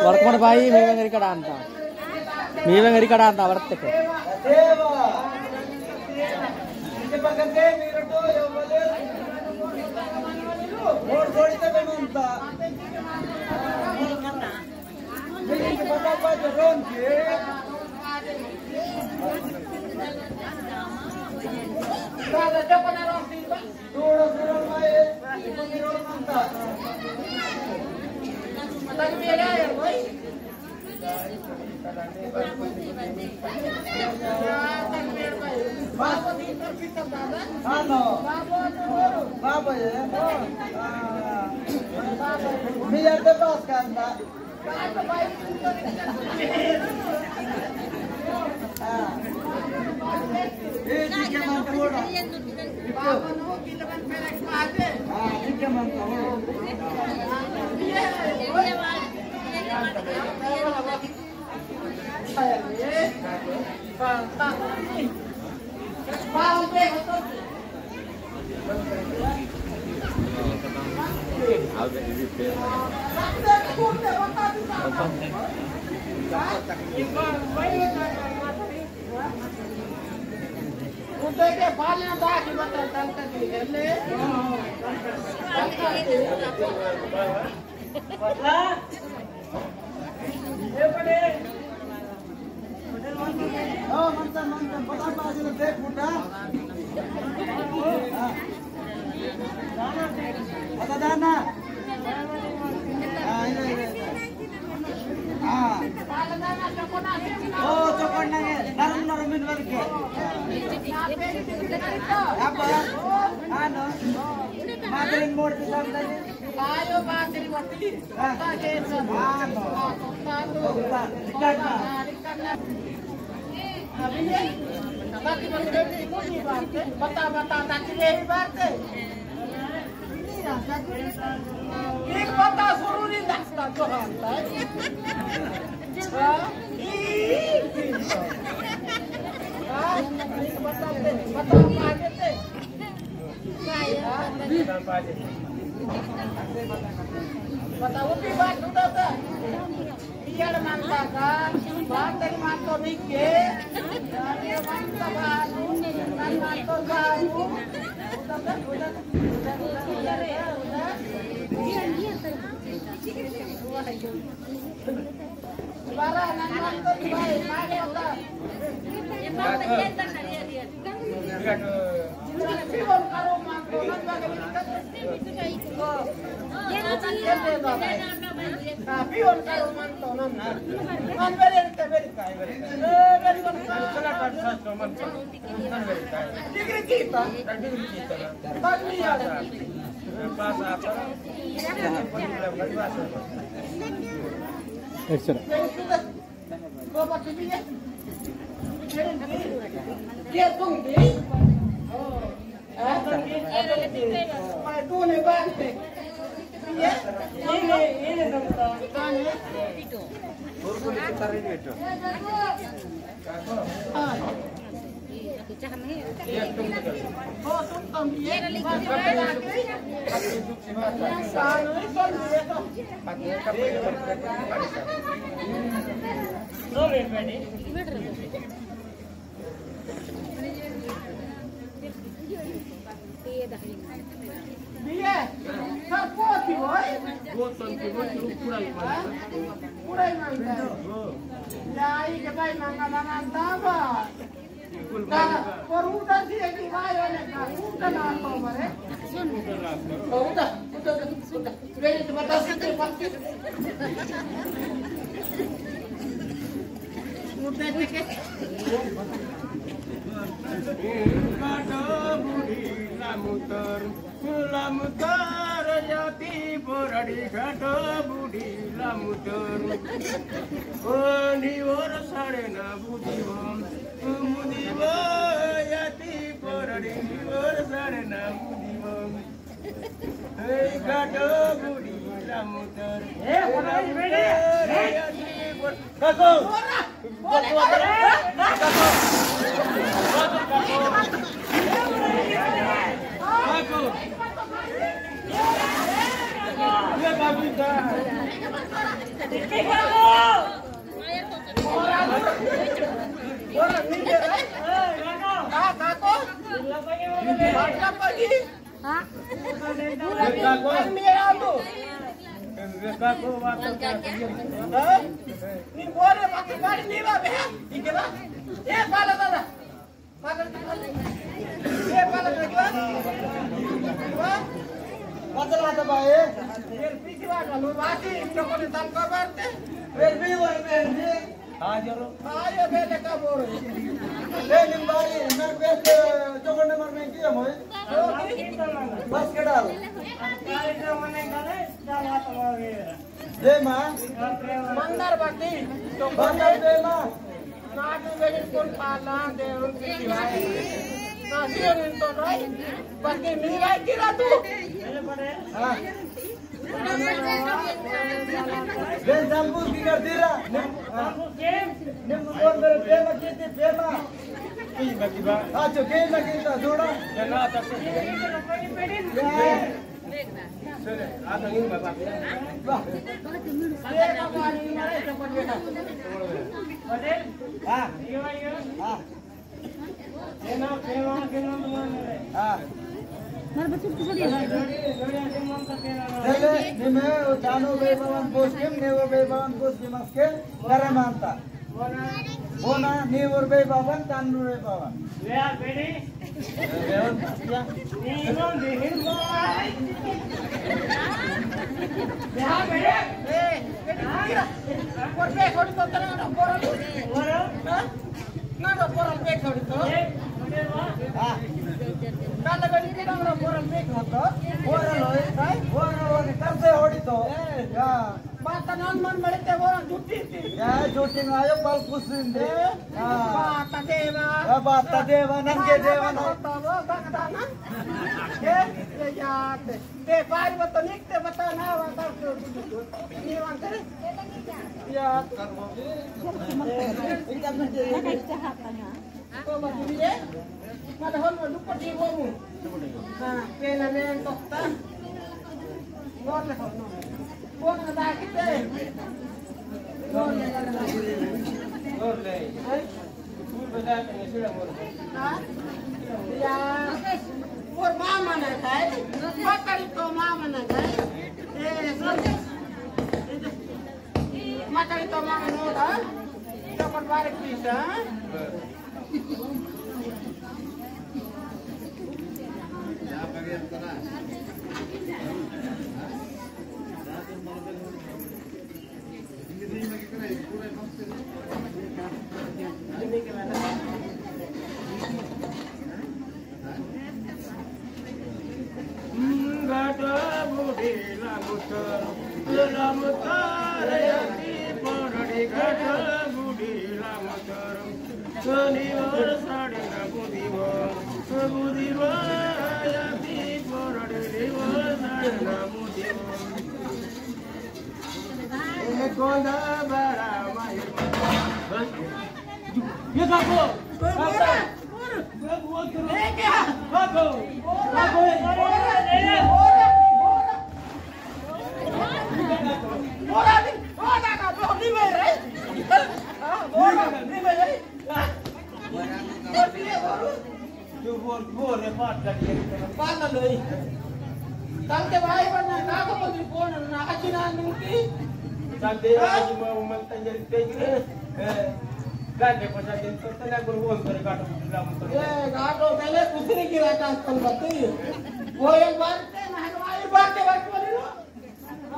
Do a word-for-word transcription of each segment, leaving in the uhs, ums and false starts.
वर्कमड़ भाई, मेरे मेरे कड़ा अंता। मीवे मेरी कड़ा अंता वर्तक। हाँ, नो। बाबा ये। हाँ। मी यार पास करना। हाँ। ए, ठीक है, मन थोड़ा। हाँ, ठीक है, मन थोड़ा। ओ, मनता, मनता, बता, बता, देख, फुटा। हाँ। बता, दाना। हाँ, इधर, इधर। हाँ। ओ, चोकोट ना है, नरम, नरम इन वर्ग के। अब, हाँ, नो। मादरिन मोड़ के साथ लगे। आयो बातरी वती। हाँ। हाँ, हाँ, हाँ। अभी ये बात बता, बता, ताकि यही बात है। एक बता जरूरी लगता तो हालता है। हाँ? हाँ? एक बता दे, बता आगे दे। बताओ की बात सुनाता। पियाड़ मानता का, बात तेरी मान तो नहीं के। अरे मान तो बाबू, मान तो बाबू। बारा नंबर तो भाई, मान तो। Excellent. बिये, सब पोती होय। पोतन के बोल के पुराई मांगता। पुराई मांगता। जाई के भाई मांगा मांगा दाबा। का, पर उधर से एक भाई होने का, उधर ना तो मरे। उधर, उधर, उधर। लामुतर जाति पोराड़ी घाटो बुड़ी लामुतर। ओ निवर साड़े ना बुदिवो, बुदिवो जाति पोराड़ी निवर साड़े ना बुदिवो। ए घाटो बुड़ी लामुतर। ए, बोला, बोला, बोला। लामुतर जाति पोर-, काको। हाँ? काको। काको, बात कर। हाँ? नी बोले, बाकी गाड़ी नी बाबे। ठीक है बा? ए, पाला दादा। ये पाला लगे। वाह। बदला तो भाई। ये पीछे वाला लो, बाकी इनको को तंग कर मारते। फिर भी वो, फिर भी। हाँ, जरूर। हाँ, ये बेले का बोल। ए, निम्बाई, मैं बेस चौकड़ नंबर में किया मोए। बस के डाल। देमा। मंदर बाटी। मंदर देमा। नाटू बेगिन कोन पाला देवन की दिवाई। ना दियो निन तो राई। बाकी मी राई किरा तू। हाँ। देन संपूर्ण की कर दीरा। निम, हाँ। निम बोल मेरे प्रेम की थी प्रेम। की बाकी बा। हाँ, जो के ना के तो जोड़ा। ना तो। या। हाँ। हाँ। चले, निमे तानो बे बावन पोस्टिम, नेवो बे बावन पोस्टिम अस्के, करे मानता। बोना, नीवर बे बावन, तानु बे बावन। वे आ बेटी। वे आ बेटी। नीनो दिहिन बोला। वे आ बेटी। ए, बेटी, किरा। कोर बे, कोर तो तेरा ना, कोर। कोर। हाँ? ना, ना, कोर बे, कोर तो। ए, बेटी, वाह। हाँ। काले बेटी, किरा, ना, कोर बे, कोर तो। कोर लो, हाँ? कोर लो, करते होड़ी तो। ए। हाँ। बात नन मन मड़ते बोरा जुट्टी थी। या जुट्टी में आयो पल कुछ दिन दे। ए, हाँ। बात देवा। या बात देवा, नंगे देवा ना। बात वो बगदा ना। ए, ये याद। बे पारी वो तो निकते बता ना, वो तो नहीं मानते। याद। तो बस ये, मत हो, मत दुपट्टी वो मु। हाँ, पेन में तोता। नोर ले, नोर। कौन बता के? नोर ले, नोर ले। हैं? हाँ? या, मोर मामा ना खाए। पकड़ी तो मामा ना खाए। ए, सुन। मकड़ी तो मामा नोड़ा। चौपट बारीक पीस, हाँ? घाट बुढ़ी लामुतर, लामुतर याती पौड़ी घाट बुढ़ी लामुतर। शनिवार साढ़े ना बुधवार, बुधवार याती पौड़ी, रविवार साढ़े ना बुधवार। ए, कौन दा बड़ा माहिर? ये काको, काको। ए, क्या? काको, काको, ए। बोरा भी, बोरा ना, बोरी में रे। हाँ, बोरा, बोरी में रे। हाँ। बोरी में, बोरू। जो बोल, बोल रे, बात लगी है। बात ना लोई। कल के भाई बना, ना को मंत्री कौन है, ना अच्छी ना नुकी। चल दे, हाँ? आज मैं वो मंत्री तेज रे। ए, गांडे पचास दिन तो तना गुरु बोल करे, गाटो बुला मंत्री। ए, गाटो पहले कुछ नहीं किया था, कल बत्ती। वो एक बार ते, ना, एक बार के बात बोली लो।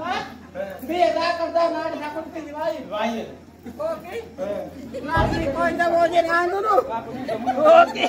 हाँ? बे, दा करता, ना, ना, करते दिवाई। भाई। ओके। हाँ। ना, भी कोई ना, वो जे ना, नो, नो। ओके।